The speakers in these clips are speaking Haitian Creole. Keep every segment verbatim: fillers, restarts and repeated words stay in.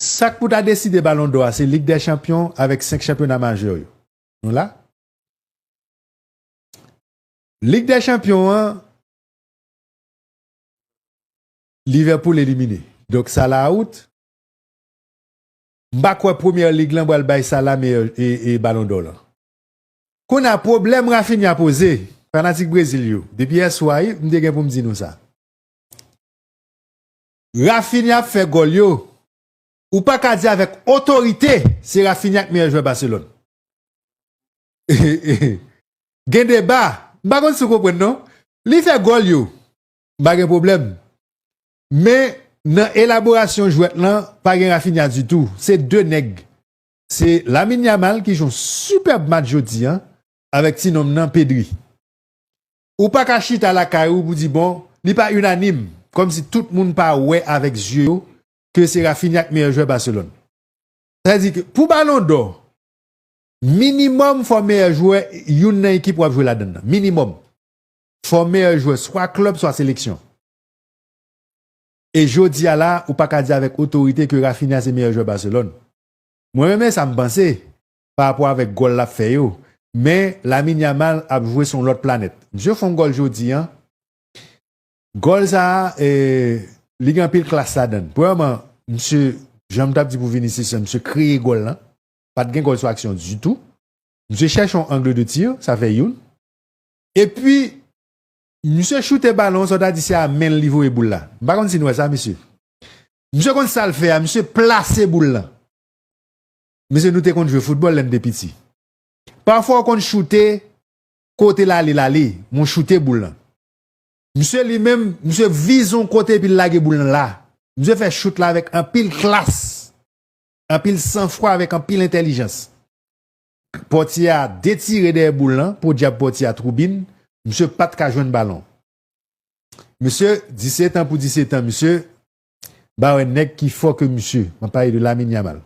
Sa k pou ta deside Balon dò a, se Lig dè Chanpyon avèk senk chanpyona majè yo. Nou la? Lig dè Chanpyon an, Liverpool elimine. Donk, Salah out. M pa kwè Premyè Lig lan pral bay Salah meyè e, e Balon dò lan. Kounye a, pwoblèm Raphinha poze, fanatik Brezil yo, depi yèswa, wi, m te gen pou m di nou sa. Raphinha ap fè gòl yo. Ou pa ka di avèk otorite se Raphinha k meyè jwè Barcelone. Gen deba. M pa konn si w konprann non. Li fè gòl yo. M pa gen pwoblèm. Men nan elaborasyon jwèt lan, pa gen Raphinha ditou. Se de nèg. Se Lamine Yamal ki jwe yon sipèb match jodi a avèk ti nonm nan Pedri. Ou pa ka chita lakay ou pou di bon, li pa inanim, kòmsi tout moun pa wè avèk zye yo ke se Raphinha k meyè jwè Barcelone. Sa vle di ke pou Balon dò, minimòm fò meyè jwè youn nan ekip w ap jwe ladan l lan. Minimòm. Fò meyè jwè swa klèb, swa seleksyon. E jodi a la, ou pa ka di avèk otorite ke Raphinha se meyè jwè Barcelone. Mwen menm, e sa m panse, pa rapò avèk gòl l ap fè yo. Men, Lamine Yamal ap jwe sou yon lòt planèt. Misye fè yon gòl jodi a. Gòl sa a, e, li gen anpil klas ladan l. Premyèman, misye, jan m t ap di pou Vinicius lan, misye kreye gòl lan. Pa t gen gòl sou aksyon ditou. Misye chèche yon angle de tir, sa fè youn. Epi, misye choute balon, sa w ta di se a men l li voye boul la. M pa konn si n wè sa, mesye. Misye konn sa l fè a, misye plase boul lan. Mesye, nou te konn jwe foutbòl lè n te piti. Pafwa, w konn choute, kote l ale, l ale, men w choute boul lan. Misye li menm, misye vize yon kote epi l lage boul lan la. Misye fè chout la avèk anpil klas, anpil sanfwa, avèk anpil entèlijans. Pòtye a detire dèyè boul lan, podyab pòtye a twoubin, misye pa t ka jwenn balon. Misye, disèt an pou disèt an, misye, ba wè nèg ki fò ke misye. Mwen pale de Lamine Yamal.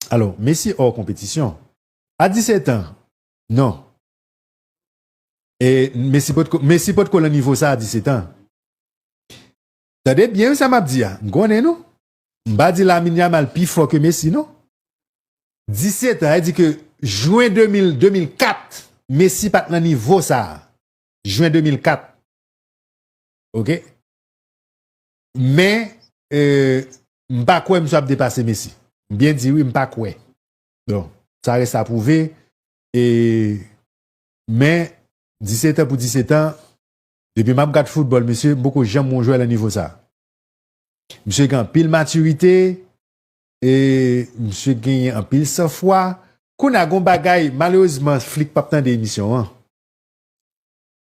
Alò, Messi hors compétition. A disèt an, non. E Messi potko, Messi potko nan nivo sa a disèt an. Tande byen wi sa m ap di a. M konnen nou. M pa di Lamine Yamal pi fò ke Messi, non. Disèt an, sa vle di ke jen de mil, de mil kat, Messi pa t nan nivo sa a. Jen de mil kat. Oke? Men, e, m pa kwè misye ap depase Messi. M byen di wi, m pa kwè. Bon, sa reste à prouver. E, men, disèt an pou disèt an, depi m ap gad foutbòl, mesye, m poko janm wè yon jwè nan nivo sa. Misye gen anpil matirite, e misye genyen anpil sanfwa. Kounye a, gon bagay, malerezman, Flick p ap tande emisyon an.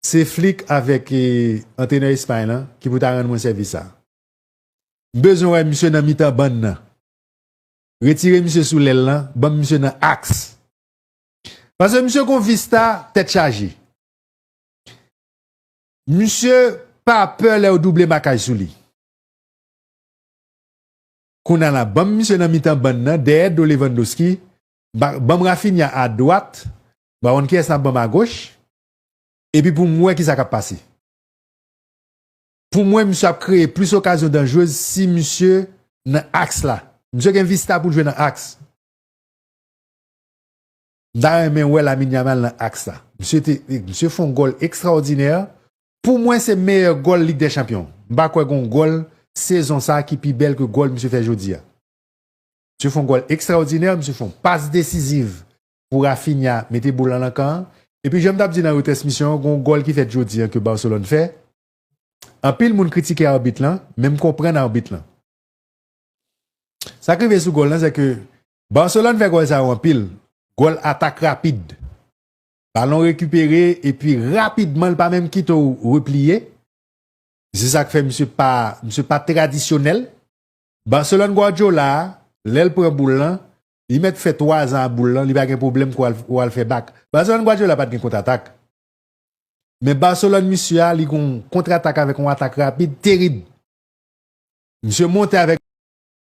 Se Flick avèk, e, antrenè Espay lan ki pou ta rann mwen sèvis sa. M bezwen wè misye nan mitan bann nan. Retire misye sou lèl lan, ban m misye nan aks. Paske misye gon vista tèt chaje. Misye pa pè lè yo double makaj sou li. Kounye a la, ban m misye nan mitan bann nan, dèyè do Lewandowski, ba, ban m Raphinha a dwat, m pa konn kiyès n ap ban m a goch, epi pou m wè kisa k ap pase. Pou mwen, misye ap kreye plis okazyon danjrez si misye nan aks la. Misye gen vista pou l jwe nan aks. M ta renmen wè Lamine Yamal nan aks la. Misye te, misye fè yon gòl ekstraòdinè. Pou mwen, se meyè gòl Lig dè Chanpyon. M pa kwè gon gòl sezon sa ki pi bèl ke gòl misye fè jodi a. Misye fè yon gòl ekstraòdinè, misye fè yon pas desiziv pou Raphinha mete boul lan nan kan an. Epi, jan m t ap di nan retransmisyon an, gon gòl ki fèt jodi a ke Barcelone fè. Anpil moun kritike abit lan, men m konprann abit lan. Sa k rive sou gòl lan, se ke Barcelone fè gòl sa yo anpil. Gòl atak rapid. Balon rekipere, epi rapidman, l pa menm kite w repliye. Se sa k fè misye pa, misye pa tradisyonèl. Barcelone Guardiola, lè l pran boul lan, li mèt fè twa zan a boul lan, li pa gen pwoblèm pou al, pou al fè bak. Barcelone Guardiola pa t gen kontratak. Men Barcelone, misye a, li gon kontratak avèk yon atak rapid terib. Misye monte avèk